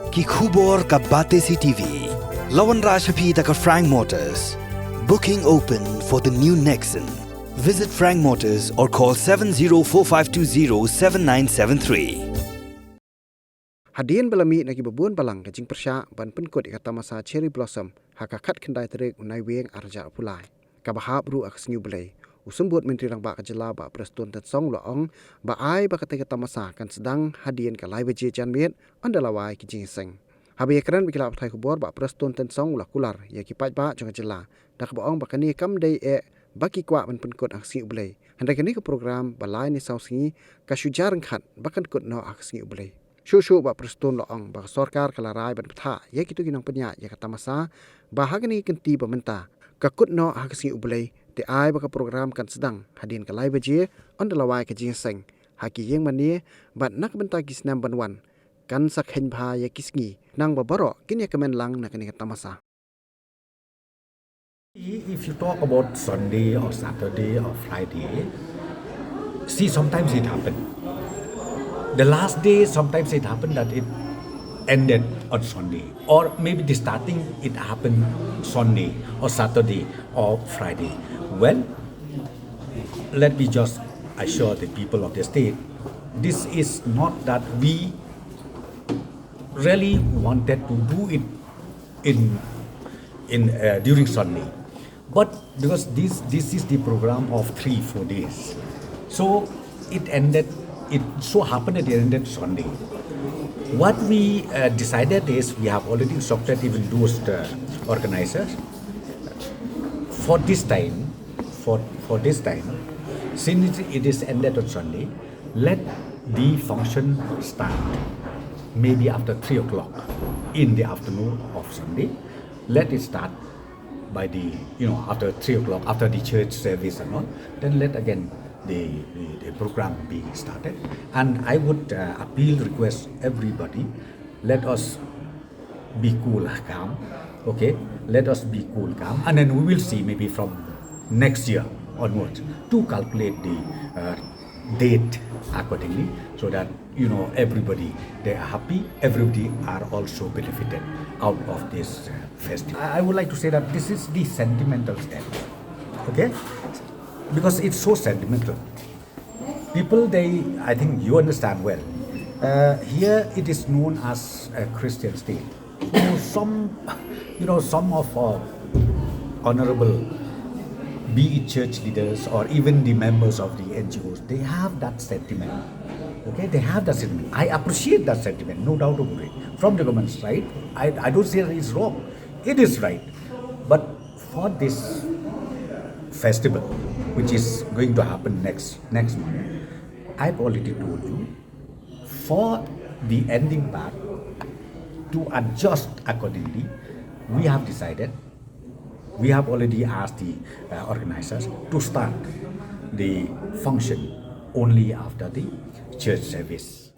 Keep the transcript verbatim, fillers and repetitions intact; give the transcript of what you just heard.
Ki khubor ka Batesi T V. La wanrah sha phi da ka Frank Motors. Booking open for the new Nexon. Visit Frank Motors or call seven zero four five two zero seven nine seven three. Hadien ba la mih na ki babun balang ka jingpyrshah ban pynkut ïa ka tamasa Cherry Blossom ha ka khatkhyndai tarik u Naiwieng arhajar arphew lai, kaba hap ruh ha ka sngi U Blei, u Symbud Myntri Rangbah ka jylla Bah Prestone Tynsong u la ong ba ai ba katei ka tamasa kan sdang hadien ka lai baje janmiet, ynda la wai ki jingïaseng. Haba ïakren bad ki lad pathai khubor, Bah Prestone Tynsong u la kular ïa ki paidbah jong ka jylla da kaba ong ba kane kam dei eh ba ki kwah ban pynkut ha ka sngi U Blei. Hynrei kane ka program ba lai ne saw sngi ka shu jia ryngkat ba kan kut noh ha ka sngi U Blei. Shuh shuh Bah Prestone u la ong ba ka sorkar ka la rai ban bthah ïa kito ki nongpynïaid ïa ka tamasa ba ha kane ka kynti ba mynta ka kut noh ha ka sngi U Blei, te ai ba ka program kan sdang hadien ka lai baje, ynda la wai ka jingïaseng ha ki ïingmane, bad na ka bynta ki snem ban wan kan sa kheiñ bha ïa ki sngi, khnang ba baroh kin ïakmen lang na kane ka tamasa. If you talk about Sunday or Saturday or Friday, see, sometimes it happened. The last day, sometimes it happened that it ended on Sunday, or maybe the starting, it happened Sunday or Saturday or Friday. Well, let me just assure the people of the state, this is not that we really wanted to do it in, in, uh, during Sunday. But because this, this is the program of three, four days, so it ended, it so happened that it ended Sunday. What we, uh, decided is, we have already instructed even those, uh, organizers, for this time, for, for this time, since it is ended on Sunday, let the function start maybe after three o'clock in the afternoon of Sunday. Let it start by the, you know, after three o'clock, after the church service and all. Then let again the, the, the program be started. And I would, uh, appeal, request everybody, let us be cool, calm. Okay, let us be cool, calm, and then we will see, maybe from next year onwards, to calculate the, uh, date accordingly, so that, you know, everybody, they are happy, everybody are also benefited out of this, uh, festival. I I would like to say that this is the sentimental step, okay, because it's so sentimental. People, they, I think you understand well. Uh, here it is known as a Christian state. So some, you know, some of our honorable, be it church leaders or even the members of the N G Os, they have that sentiment. Okay, they have that sentiment. I appreciate that sentiment, no doubt about it. From the government's side, I, I don't say that it's wrong. It is right. But for this festival, which is going to happen next, next month, I've already told you, for the ending part, to adjust accordingly, we have decided, we have already asked the, uh, organizers to start the function only after the church service.